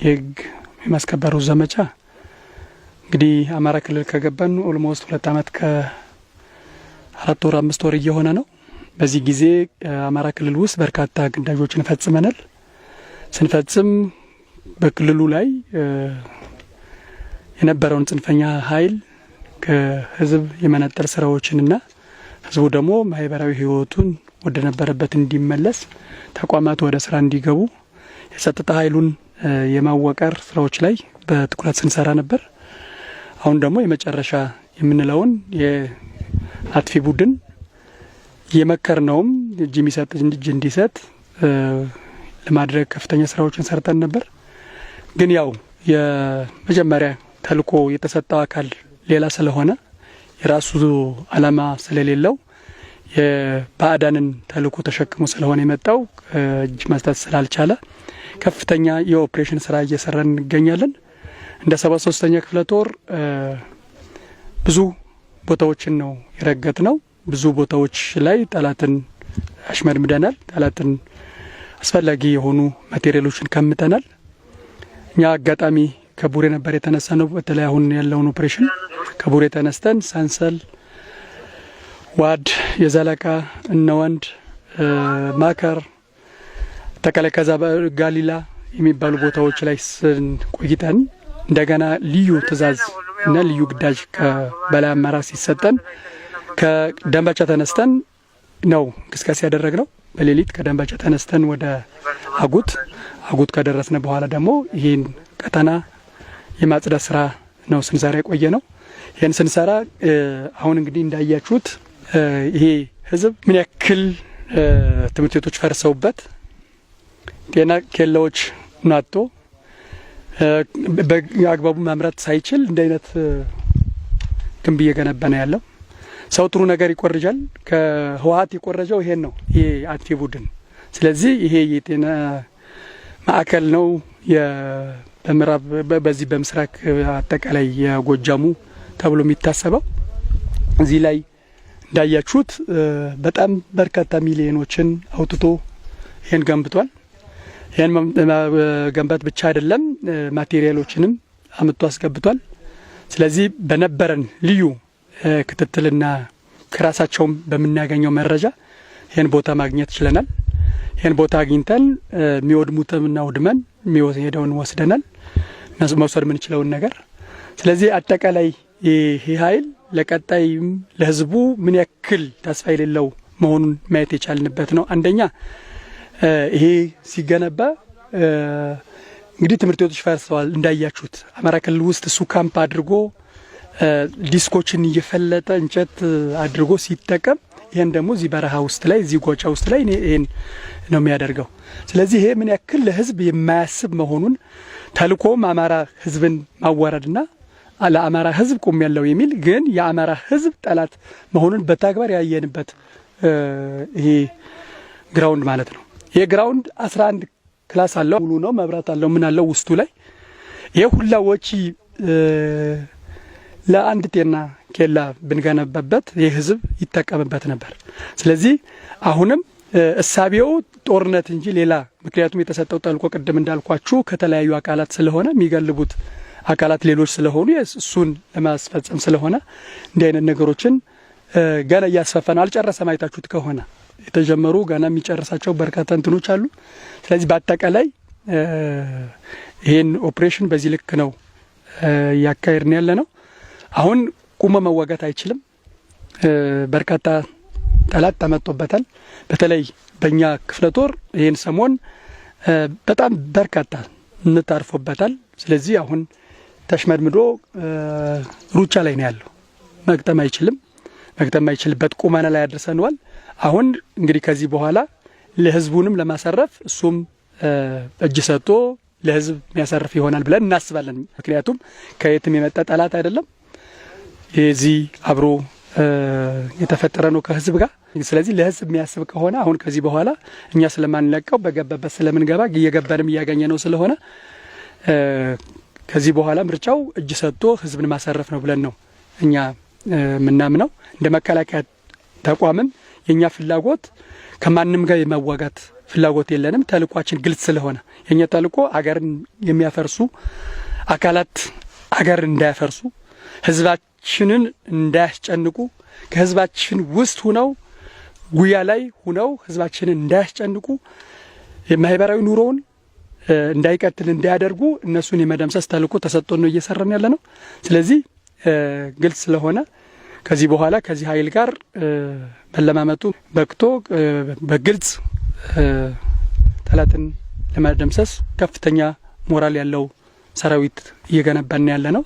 የህግ የማስከበሩ ዘመቻ እንግዲህ አማራ ክልል ከገባን almost 2 አመት ከ4 ወር፣ 5 ወር እየሆነ ነው። በዚህ ጊዜ አማራ ክልል ውስጥ በርካታ ግዳጆችን ፈጽመናል። ስንፈጽም በክልሉ ላይ የነበረውን ጽንፈኛ ኃይል ከህዝብ የመነጠል ስራዎችንና ህዝቡ ደግሞ ማህበራዊ ህይወቱን ወደ ነበረበት እንዲመለስ፣ ተቋማት ወደ ስራ እንዲገቡ የጸጥታ ኃይሉን የማዋቀር ስራዎች ላይ በትኩረት ስንሰራ ነበር። አሁን ደግሞ የመጨረሻ የምንለውን የአጥፊ ቡድን የመከርነውም እጅ የሚሰጥ እጅ እንዲሰጥ ለማድረግ ከፍተኛ ስራዎችን ሰርተን ነበር። ግን ያው የመጀመሪያ ተልዕኮ የተሰጠው አካል ሌላ ስለሆነ፣ የራሱ አላማ ስለሌለው፣ የባዕዳንን ተልዕኮ ተሸክሞ ስለሆነ የመጣው፣ እጅ መስጠት ስላልቻለ ከፍተኛ የኦፕሬሽን ስራ እየሰራን እንገኛለን። እንደ 73ኛ ክፍለ ጦር ብዙ ቦታዎችን ነው የረገጥነው። ብዙ ቦታዎች ላይ ጠላትን አሽመድምደናል። ጠላትን አስፈላጊ የሆኑ ማቴሪያሎችን ቀምተናል። እኛ አጋጣሚ ከቡሬ ነበር የተነሳነው። በተለይ አሁን ያለውን ኦፕሬሽን ከቡሬ ተነስተን ሰንሰል፣ ዋድ፣ የዘለቃ፣ እነወንድ፣ ማከር፣ አጠቃላይ ከዛ ጋሊላ የሚባሉ ቦታዎች ላይ ስንቆይተን እንደገና ልዩ ትዕዛዝ እና ልዩ ግዳጅ ከበላይ አመራር ሲሰጠን ከደንበጫ ተነስተን ነው እንቅስቃሴ ያደረግነው። በሌሊት ከደንበጫ ተነስተን ወደ አጉት፣ አጉት ከደረስን በኋላ ደግሞ ይህን ቀጠና የማጽዳት ስራ ነው ስንሰራ የቆየነው። ይህን ስንሰራ አሁን እንግዲህ እንዳያችሁት ይሄ ህዝብ ምን ያክል ትምህርት ቤቶች ፈርሰውበት፣ ጤና ኬላዎች ናቶ፣ በአግባቡ ማምረት ሳይችል እንደ አይነት ግንብ እየገነባ ነው ያለው። ሰው ጥሩ ነገር ይኮርጃል። ከህወሀት የኮረጀው ይሄን ነው፣ ይሄ አጥፊ ቡድን። ስለዚህ ይሄ የጤና ማዕከል ነው በምዕራብ በዚህ በምስራቅ አጠቃላይ የጎጃሙ ተብሎ የሚታሰበው። እዚህ ላይ እንዳያችሁት በጣም በርካታ ሚሊዮኖችን አውጥቶ ይሄን ገንብቷል። ይሄን መገንባት ብቻ አይደለም፣ ማቴሪያሎችንም አምጥቶ አስገብቷል። ስለዚህ በነበረን ልዩ ክትትልና ከራሳቸውም በምናገኘው መረጃ ይህን ቦታ ማግኘት ችለናል። ይህን ቦታ አግኝተን የሚወድሙትን አውድመን የሚሄደውን ወስደናል፣ መውሰድ የምንችለውን ነገር። ስለዚህ አጠቃላይ ይህ ኃይል ለቀጣይም ለህዝቡ ምን ያክል ተስፋ የሌለው መሆኑን ማየት የቻልንበት ነው። አንደኛ ይሄ ሲገነባ እንግዲህ ትምህርት ቤቶች ፈርሰዋል እንዳያችሁት። አማራ ክልል ውስጥ እሱ ካምፕ አድርጎ ዲስኮችን እየፈለጠ እንጨት አድርጎ ሲጠቀም፣ ይህን ደግሞ እዚህ በረሃ ውስጥ ላይ፣ እዚህ ጎጫ ውስጥ ላይ ይህን ነው የሚያደርገው። ስለዚህ ይሄ ምን ያክል ለህዝብ የማያስብ መሆኑን፣ ተልኮም አማራ ህዝብን ማዋረድና ለአማራ ህዝብ ቁም ያለው የሚል ግን የአማራ ህዝብ ጠላት መሆኑን በተግባር ያየንበት ይሄ ground ማለት ነው። ይሄ ground 11 class አለው፣ ሙሉ ነው፣ መብራት አለው፣ ምን አለው ውስጡ ላይ። ይሄ ሁላ ወጪ ለአንድ ጤና ኬላ ብንገነባበት ይህ ህዝብ ይጠቀምበት ነበር። ስለዚህ አሁንም እሳቤው ጦርነት እንጂ ሌላ፣ ምክንያቱም የተሰጠው ተልዕኮ ቅድም እንዳልኳችሁ ከተለያዩ አካላት ስለሆነ፣ የሚገልቡት አካላት ሌሎች ስለሆኑ፣ እሱን ለማስፈጸም ስለሆነ እንዲህ አይነት ነገሮችን ገና እያስፋፋ ነው። አልጨረሰም። አይታችሁት ከሆነ የተጀመሩ ገና የሚጨርሳቸው በርካታ እንትኖች አሉ። ስለዚህ በአጠቃላይ ይህን ኦፕሬሽን በዚህ ልክ ነው እያካሄድን ያለነው። አሁን ቁሞ መዋጋት አይችልም። በርካታ ጠላት ተመቶበታል። በተለይ በእኛ ክፍለ ጦር ይህን ሰሞን በጣም በርካታ ምት አርፎበታል። ስለዚህ አሁን ተሽመድምዶ ሩጫ ላይ ነው ያለው። መግጠም አይችልም። መግጠም አይችልበት ቁመና ላይ አድርሰነዋል። አሁን እንግዲህ ከዚህ በኋላ ለህዝቡንም ለማሰረፍ እሱም እጅ ሰጥቶ ለህዝብ የሚያሰርፍ ይሆናል ብለን እናስባለን። ምክንያቱም ከየትም የመጣ ጠላት አይደለም። የዚህ አብሮ የተፈጠረ ነው ከህዝብ ጋር። ስለዚህ ለህዝብ የሚያስብ ከሆነ አሁን ከዚህ በኋላ እኛ ስለማንለቀው በገባበት ስለምንገባ እየገባንም እያገኘ ነው ስለሆነ ከዚህ በኋላ ምርጫው እጅ ሰጥቶ ህዝብን ማሰረፍ ነው ብለን ነው እኛ የምናምነው። እንደ መከላከያ ተቋምም የእኛ ፍላጎት ከማንም ጋር የመዋጋት ፍላጎት የለንም። ተልኳችን ግልጽ ስለሆነ የእኛ ተልኮ አገርን የሚያፈርሱ አካላት አገር እንዳያፈርሱ፣ ህዝባችንን እንዳያስጨንቁ፣ ከህዝባችን ውስጥ ሁነው ጉያ ላይ ሁነው ህዝባችንን እንዳያስጨንቁ፣ የማህበራዊ ኑሮውን እንዳይቀጥል እንዳያደርጉ እነሱን የመደምሰስ ተልኮ ተሰጥቶን ነው እየሰራን ያለ ነው። ስለዚህ ግልጽ ስለሆነ ከዚህ በኋላ ከዚህ ኃይል ጋር መለማመጡ በቅቶ በግልጽ ጠላትን ለመደምሰስ ከፍተኛ ሞራል ያለው ሰራዊት እየገነባን ያለ ነው።